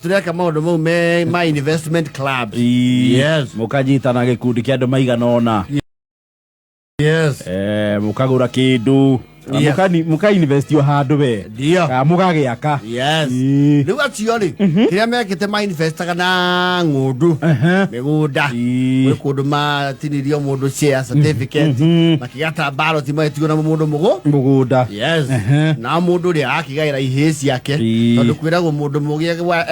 Tũreka maũndũ mau me ma investment clubs. Yes. Mũkanyitana gĩkundi kĩa andũ maigana ũna. Yes. Mũkagũra kĩndũ. Yeah. Mũkainvestio handũ we. Ndio. Kana mũgagĩaka. Yes. Ii. Rĩu acio rĩ, kĩrĩa mekĩte mainvestaga na ng'ũndũ, mĩgũnda. Ii. Gwĩ kũndũ matinirio mũndũ share certificate, makĩgata ballot magĩtigwo na mũndũ mũgũ. Mũgũnda. Yes. Na mũndũ ũrĩa akĩgaĩra ihĩĩ ciake, Ii. tondũ kwĩragwo mũndũ mũgĩ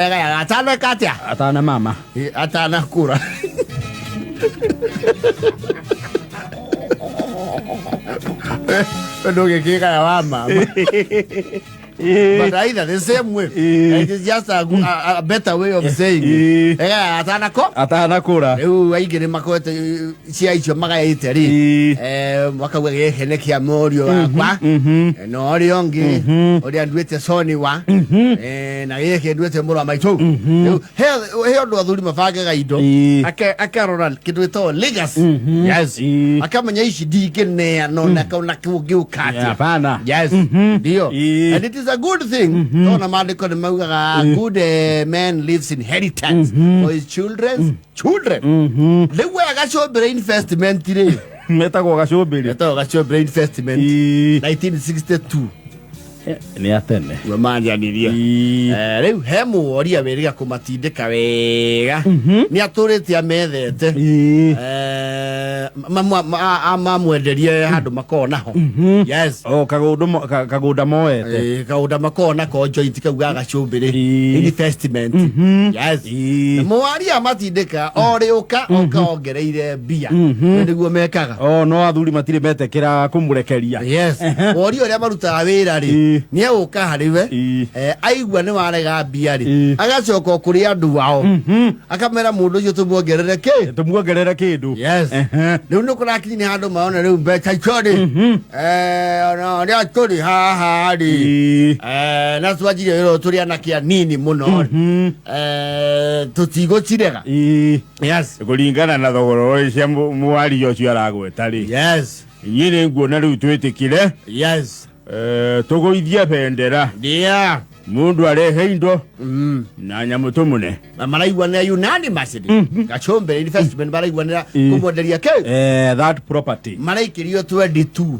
egayaga ataneka atĩa? Atana mama. Ĩ, atanakũra. Ndũgĩkĩgaya wa mama. But either the same way. Eh. It is just a better way of saying it. Eh. Egayaga atanako. Atanakũra. Rĩu aingĩ nĩ makoete cia icio magaĩte rĩ, Ii. makauga gĩkĩ nĩ kĩa mũriũ wakwa, na ũrĩa ũngĩ ũrĩa nduĩte soni wa, na gĩkĩ nduĩte mũrũ wa maitũ. Rĩu he ũndũ athuri mabangaga indo. Ii. Akarora kĩndũ gĩtagwo legacy. Yes. Ii. Akamenya ici ndingĩneana ona kauna kũngĩũka atĩa. Hapana. Yes. Ndio. Ii. And it is a good thing. Tona maandĩko nĩ maugaga good man leaves inheritance for his children's children. Rĩu aya Gacũmbĩrĩ investment rĩ, Metagwo gacũmbĩrĩ. etagwo Gacũmbĩrĩ investment. Ii. 1962 Nĩ atene. we manjanirie. Ii. Rĩu he mũworia wĩrĩga kũmatindĩka wega, nĩ atũrĩte amethete. Ii. Mamwenderie handũ makoragwo naho. Yes. O kagũnda moete. Kaũndũ makoragwo nako joint kau ga Gacũmbĩrĩ Ii. investment. Yes. Ii. Na mũwaria amatindĩka o rĩũka oka ongereire mbia. Nĩguo mekaga. O no athuri matirĩ metĩkĩra kũmũrekeria. Yes. Woria ũrĩa marutaga wĩra rĩ, Ii. nĩ egũka harĩ we. Ii. Aigua nĩ warega mbia rĩ, Ii. agacoka o kũrĩ andũ ao, akamera mũndũ ũcio tũmuongerere kĩ. Tũmuongerere kĩndũ. Yes. Rĩu nĩ kũrakinya nĩ handũ maona rĩu mbeca icio rĩ, ona ũrĩa tũrĩ haha rĩ, Ii. Na twanjirie wĩra ũyũ tũrĩ anake anini mũno rĩ, tũtigũcirega. Ii. Yes. Kũringana na thogora ũrĩa mwaria ũcio aragweta rĩ, Yes. inyuĩ nĩ nguona rĩu twĩtĩkĩre, Yes. tũgũithie bendera, mũndũ arehe indo na nyamũ tũmũne. Na maraiguanĩra unanimously, Gacũmbĩrĩ investment maraiguanĩra kũmwenderia kĩ. That property. Maraikĩrio 22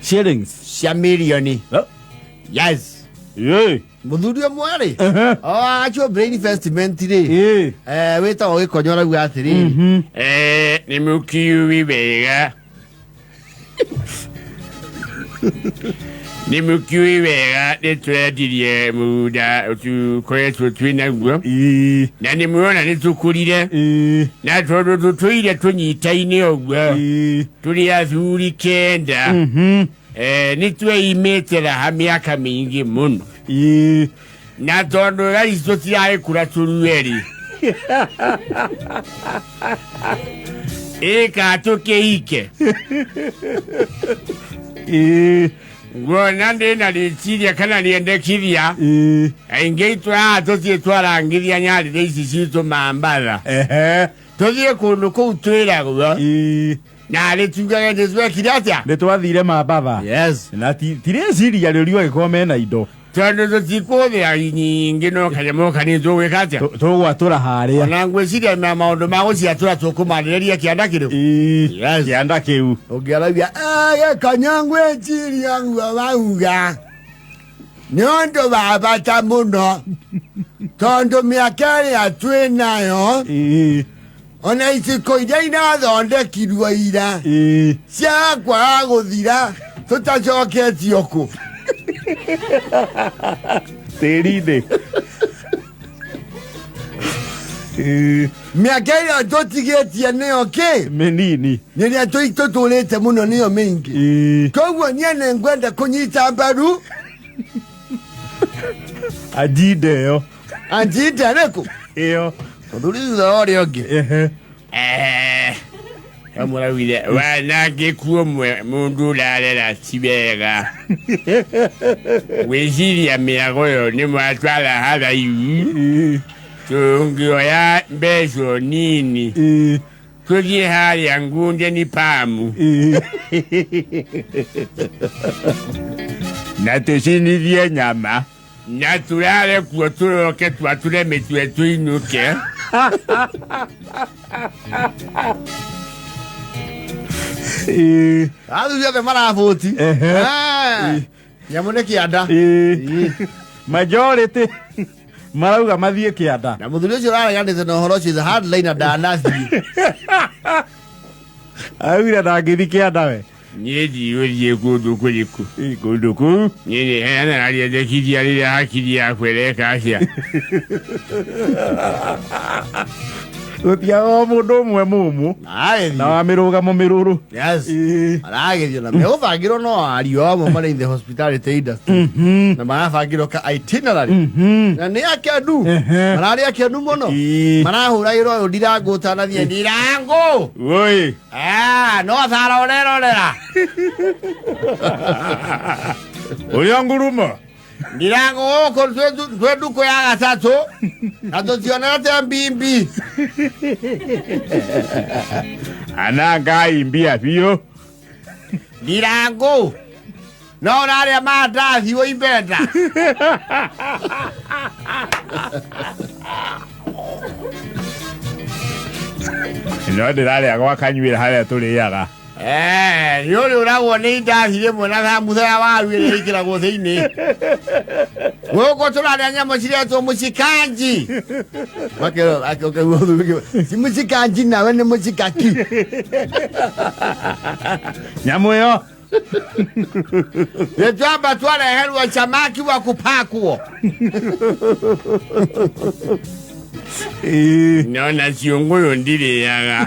shillings cia mirioni. Oh. Yes. Ĩ. Mũthuri ũmwe rĩ, o Gacũmbĩrĩ investment rĩ, Ii. Wĩtagwo Gĩkonyo arauga atĩrĩrĩ, Nĩ mũkiui wega, nĩ mũkiui wega, nĩ twendirie mũgũnda tũkoretwo twĩ naguo. Ii. Na nĩ muona nĩ tũkũrire. Ii. Na tondũ tũtũire tũnyitaine ũguo, Ii. tũrĩ athuri 9, nĩ tweimĩte raha mĩaka mĩingĩ mũno. Ii. Na tondũ thaa ici tũtiragĩkũra tũrue rĩ, ĩka tũkĩike. Ii. Nguona ndĩna rĩciria kana rĩendekithia. Ii. Aingĩ aitũ haha tũthiĩ twarangithia nyarĩrĩ ici citũ mambatha, Ehe. tũthiĩ kũndũ kũu twĩragwo. Ii. Na rĩ tugage nĩ twekire atĩa. Nĩ twathire mambatha. Yes. Na tirĩciria rĩũriũ angĩkorwo mena indo. Tondũ tũtikũhũthĩra nyingĩ no kanyamũ kanini tũgwĩka atĩa. Tũgwatũra harĩa. Ona ngwĩciria na maũndũ ma gũciatũra tũkũmarĩrĩria kĩanda kĩrĩkũ. Ii. Yes. Kĩanda kĩu. Ũngĩ arauga, "Gĩkonyo ngwĩciria guo wauga nĩ ũndũ wa bata mũno, tondũ mĩaka ĩrĩa twĩ nayo, Ii. ona iciko iria irathondekirwo ira Ii. cia kwaga gũthira tũtacoketio kũ." Tĩri-inĩ. Ii. Mĩaka ĩrĩa tũtigĩtie nĩyo kĩ? Mĩnini. Nĩrĩa tũtũrĩte mũno nĩyo mĩingĩ. Ii. Koguo niĩ nĩ ngwenda kũnyita mbaru Ajinda ĩyo. Anjinda ĩrĩkũ? Ĩyo. Mũthuri thutha wa ũrĩa ũngĩ. Ehe. Amũraugire wanangĩku ũmwe mũndũ ũrarera ti wega gwĩciria mĩago ĩyo nĩ mwatwara haraihu. Ii. Tũngĩoya mbeca nini, Ii. tũthiĩ harĩa ngunde ni pamu, Ii. na tũcinithie nyama. Na tũrare kuo tũroke twatũre mĩtwe tũinũke. Ĩĩ. Athuri othe marabũti. Ehe. Eh, Nyamũ nĩ kĩanda. Ĩĩ. Majority marauga mathiĩ kĩanda. Na mũthuri ũcio ũrareganĩte na ũhoro ũcio is a hardliner ndanathiĩ. Augire ndangĩthi kĩanda we. Niĩ ndigũthiĩ kũndũ kũrĩkũ. Ĩĩ, kũndũ kũu. Niĩ nĩ heanaga rĩendekithia rĩrĩa hakiri yakwa ĩreka atĩa. Gũtiaga o mũndũ ũmwe mũmũ na Maragĩthiĩ. wa mĩrũgamo mĩrũrũ. Yes. Ĩĩ. Maragĩthiĩ na megũbangĩrwo no ariũ amwe marĩ in the hospitality industry. Na marabangĩrwo ka itinerary. Na nĩ akenu. Ehe. Mararĩ akenu mũno. Ĩĩ. Marahũragĩrwo ũyũ ndirangũ ũtanathiĩ ndirangũ. Woi. Ah, no thara ũrerorera. Ũrĩa ngurumo. Ndirango gũkũ twĩ ndukũ ya gatatũ na tũtionete mbimbi. Ana ngaimbia biũ. Ndirango no ũrarĩa mandathi ũimbenda. No ndĩrarĩa gwa kanyuĩra harĩa tũrĩaga. Eh, nĩ ũrĩ ũragwo nĩ indathi rĩmwe na thamutha ya waru ĩrĩa ĩkĩragwo thĩinĩ. Gũkũ tũrarĩa nyamũ ciretwo mũcikanji. Makĩrwo akĩuga thuri si mũcikanji nawe nĩ mũcikaki. Nyamũ ĩyo. Nĩtwamba twareherwo samaki wa kupakwo. Ĩĩ. No na ciũngũyũ ndirĩaga.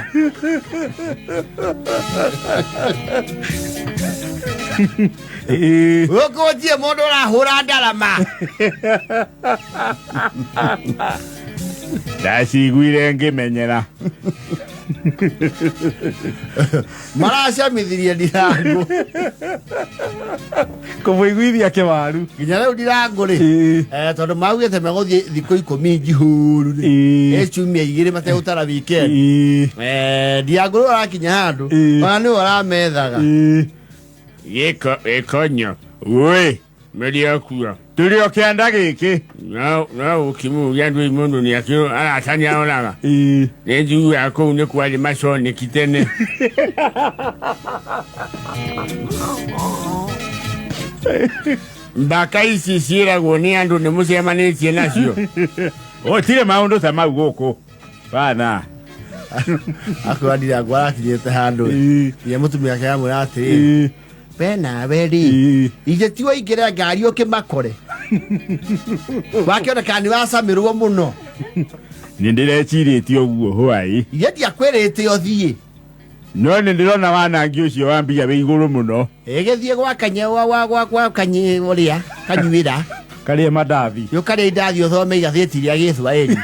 Ĩĩ. Gũkũ gũtirĩ mũndũ ũrahũra ndarama. Ndaciguire ngĩmenyera. Maracamithirie ndirango. Kũmũiguithia kĩwaru. Nginya rĩu ndirango rĩ. Ĩĩ. Eh, tondũ maugĩte megũthiĩ thikũ ikũmi njihũru rĩ. Ĩĩ. Ĩ ciumia igĩrĩ mategũtara weekend. Ĩĩ. Eh, ndirango rĩu arakinya handũ. Ĩĩ. Ona nĩwe ũramethaga. Ĩĩ. Gĩko gĩkonyo. Woi. Mũrĩ o kuo. Tũrĩ o kĩanda gĩkĩ. No no ũkĩmũria ndũĩ mũndũ nĩ akĩ arata nĩ aroraga. Ĩĩ. Nĩ njiguaga kũu nĩ kwarĩ maconeki tene. Mbaka ici ciĩragwo nĩ andũ nĩ mũcemanĩtie nacio. Gũtirĩ maũndũ ta mau gũkũ. Bana. Akwĩra ndirango arakinyĩte handũ. Ĩĩ. Nginya mũtumia ake amwĩra atĩrĩrĩ. Ĩĩ. We nawe rĩ. Ĩĩ. Ithe ti waingĩra ngari ũkĩmakore. Wakĩoneka nĩ wacamirwo mũno. Nĩ ndĩrecirĩtie ũguo hwaĩ. Ithe ndiakwĩrĩte ũthiĩ. No nĩ ndĩrona wanangi ũcio wa mbia wĩ igũrũ mũno. Ĩgĩthiĩ gwa kanye gwa gwa gwa gwa kanye ũrĩa kanyuĩra. Karĩe mandathi. Yũkarĩa indathi ũthome igathĩti rĩa Gĩthwaĩri.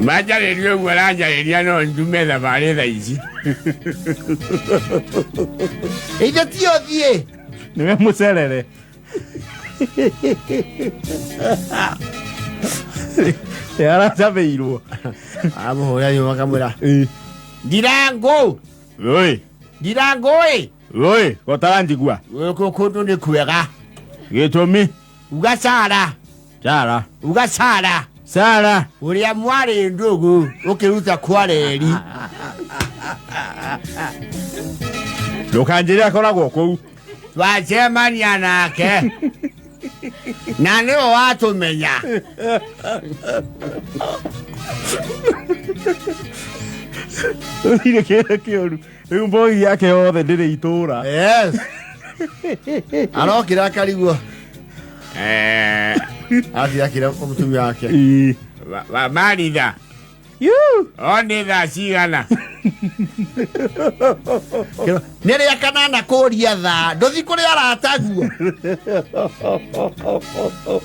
Manjarĩria ũguo aranjarĩria no njume thabarĩ thaa ici. Ithe ti ũthiĩ. Nĩwe mũcerere. Ĩ aracamĩirwo. Amũhũra thimũ makamwĩra Ĩĩ. ndirango Woi. ndirango ĩ Woi, kotaranjigua. gũkũ kũndũ nĩ kwega. Gĩtũmi. Uga Sara Sara. uga Sara Sara. ũrĩa mwarĩ ndũgũ ũkĩruta kwareri. Ndũkanjĩre akoragwo kũu. Twacemania nake na nĩwe watũmenya. Gũtirĩ kĩndũ kĩũru. Rĩu mbogi yake yothe ndĩrĩ itũra. Yes. Arokĩra akarigwo. Eh, Athiĩ akĩra mũtumia wake. Ĩĩ. Maritha. Yuu. O nĩ thaa cigana? Nĩ rĩa kanana kũria thaa ndũthi kũrĩa arataguo.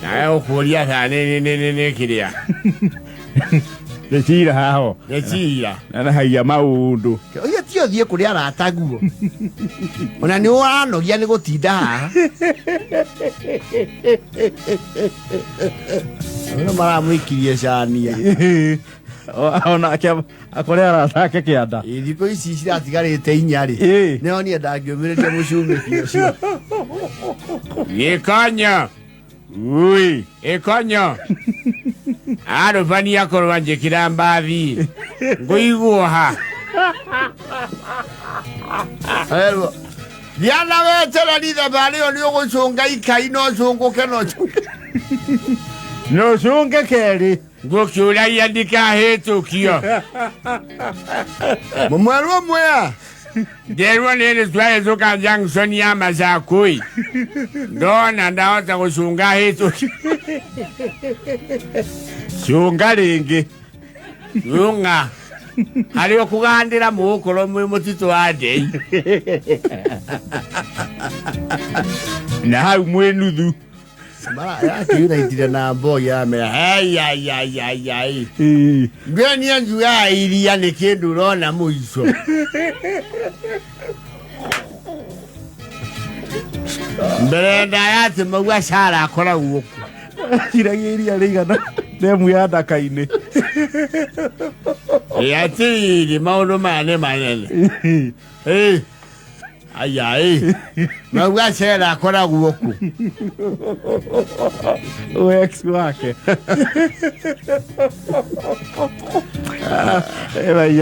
Nawe ũkũria thaa nĩ nĩ nĩ nĩ kĩrĩa. Nĩ cira haho. Nĩ cira. Na nahaiya maũndũ. Ũyũ ti ũthiĩ kũrĩa arataguo. Ona nĩ ũranogia nĩ gũtinda haha. Nĩ maramũikirie cania. Onake akore arata ake kĩanda. Ĩ, thikũ ici ciratigarĩte inya rĩ. Ĩ. Nĩo niĩ ndangĩũmĩrĩria mũcumĩki ũcio. Gĩkonyo. Ui. Ĩkonyo. Arũbani akorwo anjĩkĩra mbathi. Ngũiguo ha. Erwo. Thiana wetereri thabarĩ ĩyo nĩ ũgũcũnga ikai no ũcũngũke no ũcũnge. No cunge kerĩ. Ngũkĩũragia ndikahĩtũkio. Mũmwerwo mwea. Nderwo nĩ nĩ twahĩtũka junction ya Masakui. Ndona ndahota gũcunga hĩtũkio. Cunga rĩngĩ. Cunga. Harĩ ũkũgandĩra mũgũkorwo mwĩ mũtitũ wa ndei. Na hau mwĩ nuthu. Yakiuraitire na mboi yamera. Hei. Ĩ. Ndwe niĩ njugaga iria nĩ kĩndũ ũrona mũico. Mbere ndaya atĩ maua Sara akoragwo kũ. Ciragia iria rĩigana ndemu ya ndaka-inĩ. Ĩ atĩrĩrĩ maũndũ maya nĩ manene. Ĩ. Aya ĩ. Maua Sara akoragwo kũ. Ũ ex wake. Ah, ĩraia.